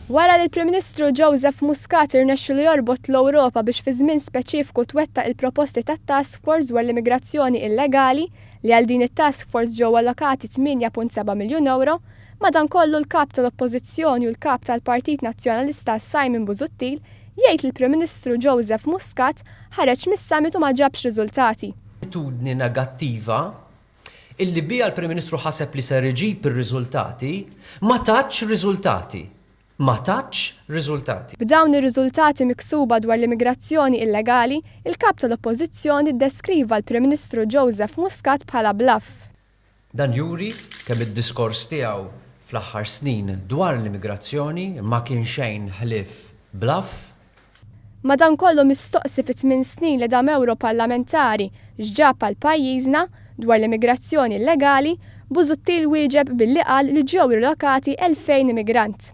Wara li l-Prim Ministru Joseph Muscat irnexxielu jorbot l-Ewropa biex fi żmien speċifiku twettaq il-proposti tat-Task Force dwar l-immigrazzjoni illegali, li għal din it-task force ġew allokati 8.7 miljun ewro, madankollu l-Kap tal-Oppożizzjoni u l-Kap tal-Partit Nazzjonalista Simon Busuttil jgħid li l-Prim Ministru Joseph Muscat ħareġ mis-summit u ma ġabx riżultati. Attitudni negattiva illi biha l-Prim Ministru ħaseb li ser iġib ir-riżultati, ma tatx riżultati. Ma tatx riżultati. B'dawn ir-riżultati miksuba dwar l-immigrazzjoni illegali, il-Kap tal-Oppożizzjoni ddeskriva l-Prim Ministru Joseph Muscat bħala bluff. Dan juri kemm id-diskors tiegħu fl-aħħar snin dwar l-immigrazzjoni ma kien xejn ħlief bluff. Madankollu mistoqsi fit-tmien snin li dam Ewroparlamentari x'ġab għal pajjiżna dwar l-immigrazzjoni illegali, Busuttil wieġeb billi qal li ġew rilokati 2,000 immigrant.